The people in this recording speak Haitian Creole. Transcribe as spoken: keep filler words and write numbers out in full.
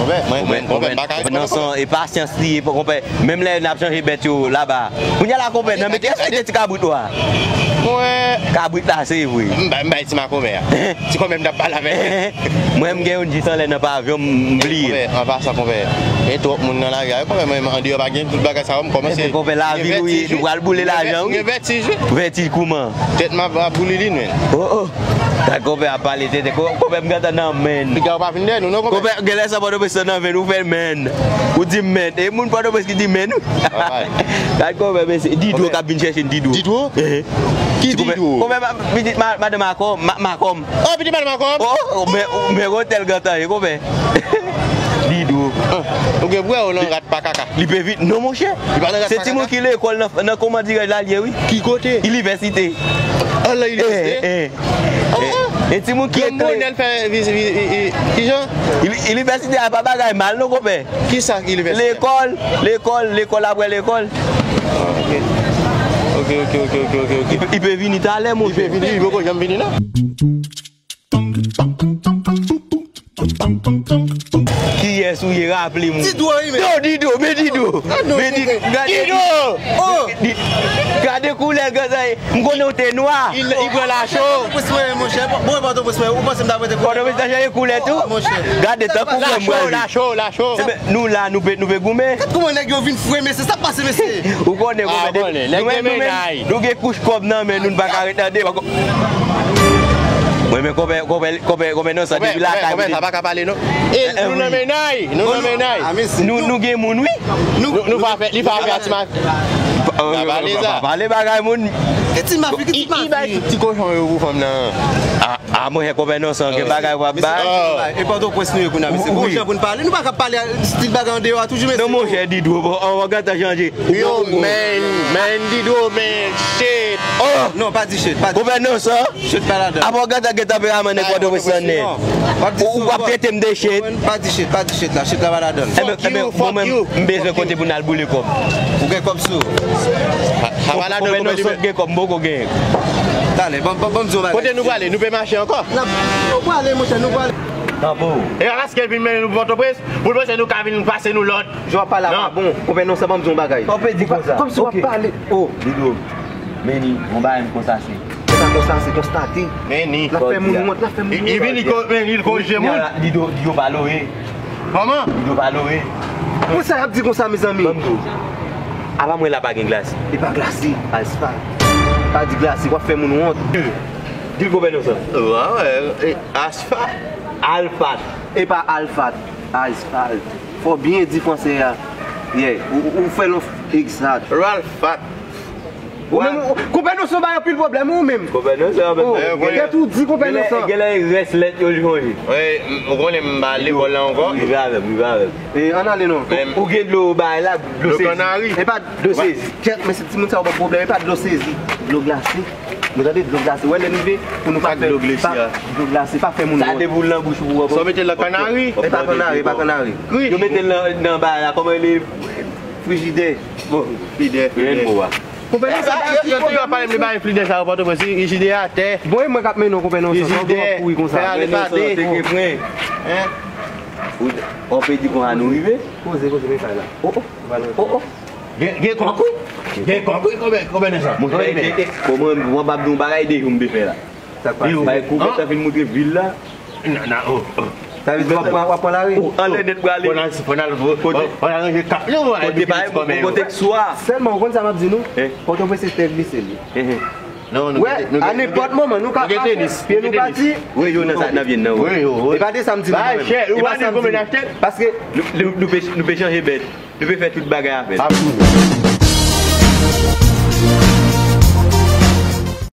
Mwen, mwen, mwen, konpè, m pa ka konpè, nan san, e pasyans li ye, konpè. Menm lè n ap chanje bèt yo laba. Kounye a la, konpè, nan mete, èske te ti kabrit ou a? Mwen. Kabrit la, se vre. M bay, m bay ti makomè a. Ti konpè m t ap pale avè l. Mwen, m gen youn jis anlè nan pavyon, m bliye. Konpè, an pasan, konpè. E twòp moun nan lari a, konpè, mwen, andeyò pa gen tout bagay sa yo, m kòmanse. Ebyen, konpè, lavi nou ye, nou pral boule lajan, wi. Gen vètij, wi. Vètij kouman? Tèt m ap, ap boule li, men. Oh, oh. Sa konpè ap pale tenten. Ko-, konpè m gentan nan men. Piga ou pa vin dèyè nou, non, konpè. Konpè, genlè sa Pòtoprens nan men, ou fè men. Ou di men. E moun Pòtoprens ki di men, wi. Gad konpè, mesye. Didwo k ap vin chèche n, Didwo. Didwo? Ehe. Ki Didwo? Konpè, ma-, pitit ma-, madanm Akòm, ma-, Makòm. Oh, pitit madanm Akòm? Oh, oh, men, men otèl gentan ye, konpè. Didwo. Ou gen bwè ou nan rat pa kaka? Li pe vin. Non, monchè. Li pa nan rat pa kaka? Se timoun ki lekòl nan, nan kòman dirè l al ye, wi. Ki kote? Inivèsite. An, nan inivèsite? Eh, eh. E timoun ki ekle. Granmoun, lè l fè vi-, vi-, i-, i-, kijan? Ini-, inivèsite a pa bagay mal non, konpè. Kisa inivèsite? Lekòl, lekòl, lekòl apre lekòl. Ah, ok. Ok, ok, ok, ok, ok, ok. Li pe, li pe vini talè, monchè. Li pe vini, li poko janm vini, non? Kiyès ou ye, raple m? Didwo, wi, men. Yo, Didwo, men Didwo. Men Didwo, gade. Didwo! Oh! Di-, gade koulè l, gade sa. M konnen w te nwa. Li, li pran lacho. Pòtoprens mwen, monchè. Bon, Pòtoprens mwen, ou panse m ta prete koulè? Pòtoprens ta chanje koulè tou? Monchè. Gade tankou frè m pral vin. Lacho, lacho, lacho. Ebyen, nou la, nou pe, nou pe goumen. Gad kòman nèg yo vin fre, mesye. Sa k pase, mesye? Ou konnen, ah, konnen. Nèg gen mennaj. Nou gen kouch kòb nan men nou, n pa ka ret nan deba. Mwen, men konpè, konpè, konpè, konpè nan sa, depi lakay. Konpè, sa pa ka pale, non. E, nou nan mennaj, nou nan mennaj. Nou, nou gen moun, wi. Nou, nou pa fè, li pa fè a ti ma-, pa pale sa. Pa pale bagay moun. Ki ti mafya, ki ti mafya? Li bay tout ti kochon yo pou fanm nan. Ah, ah, mwen, konpè nan san, gen bagay w ap bay. E Pòtoprens nou ye kounye a, mesye. Gon jan pou n pale. Nou pa ka pale stil bagay andeyò a toujou, mesye. Non, monchè, Didwo, bon, an, w ap gentan chanje. Yo, man, man, Didwo, man, shit. Oh! Non, pa di shit, pa di. Konpè nan san. Shit pa ladan. Apa w gentan gen tanperaman nèg Pòtoprens lan nèt. Ou, ou ap trete m de shit. Pa di shit, pa di shit la, shit la pa ladan. Ebyen, ebyen, mwen menm, m bezwen kote pou n al boule kòb. Ou gen kòb sou ou? Sa pa ladan, konpè nan san gen kòb, m poko gen. Talè, ban, ban, ban m di w yon bagay. Kote nou prale? Nou pe mache ankò? Nou prale, monchè, nou prale. Tanpou. E paske l vin mennen nou Pòtoprens, pou l panse nou ka vin pase nou lòd. Jan w ap pale a pa bon. Konpè nan san, ban m di w yon bagay. Ou pe di konsa. Kòmsi w ap pale. Oh. Didwo, men ni, yon bagay m konstate. Se pa konsa, se konstate. Men ni. N ap fè moun wont, n ap fè moun wont. Li vin, li ko-, men ni, li korije moun. Didwo, Didwo pa lore. Kòman? Didwo pa lore. Pou sa y ap di konsa, mezanmi? Ban m di w. Apa mwen la pa gen glasi? E pa glasi, asfalt. Pa di glasi, w ap fè moun wont. Di l konpè nan san. Wa wè, e, asfalt. Alfat. E pa alfat, asfalt. Fò w byen di fransè a. Yeah, ou, ou, ou fè l yon f-, egzat. Ralfat. Ou menm, ou, konpè nan san bay anpil pwoblèm, ou menm. Konpè nan san, tèt ou di konpè nan san. Genlè, genlè rès lèt yo l chonje. Wi, m, ou konnen m pa lekòl la ankò. Rive avè m, rive avè m. E, ann ale non. Ou, ou gen dlo bay la, dlo sezi. E pa dlo sezi. Kèt, men se timoun sa yo ban pwoblèm, e pa dlo sezi. Dlo glase. Nou tande dlo glase. Wè lè n rive, pou nou pa fè dlo glase, pa fè moun wont. Sa depi w lan bouch ou pou wè. Sa w mete lan kannari? E pa kannari, e pa kannari. Yo mete l nan, nan bagay la, kòman li rele? Frijidè. Bon, frijidè, frijidè. Konpè nan san, yo, yo, yo pale m de bagay frijidè sa yo Pòtoprens, frijidè atè. Bon, e mwen k ap mennen w konpè nan san, sa w gen w ap kouri konsa. Fè ale pate. Ou, on pe di konsa nou rive? Koze, koze, men kay la. Oh, oh. Oh, oh. Gen, gen kòk, wi. Gen kòk, wi, konbyen, konbyen de sa? Monchè, e, e, e, bon, mwen, mwen p ap di w bagay de jou m te fè la. Sa k pase? Bay kouvèt la fin moutre vil la. Nan, nan, oh, oh. Sa vle di w ap pran, w ap pran lari? Oh, anlè nèt prale. Fò n al, fò n al, fò, fò n al ranje kap yo, al bouke ti kòmè yo. Kote k swa. Sèlman, ou konn sa m ap di nou? Pòtoprens se tè glise l ye. Non, nou gen, nou gen, a nenpòt moman, nou ka pye nou pati. Wi, yo nan sa, nan vye nan, wi. E pa de sa m di nou, mwen menm. E pa sa m di nou. Paske nou, nou, nou pe, nou pe chanje bèt. Nou pe fè tout bagay avè l.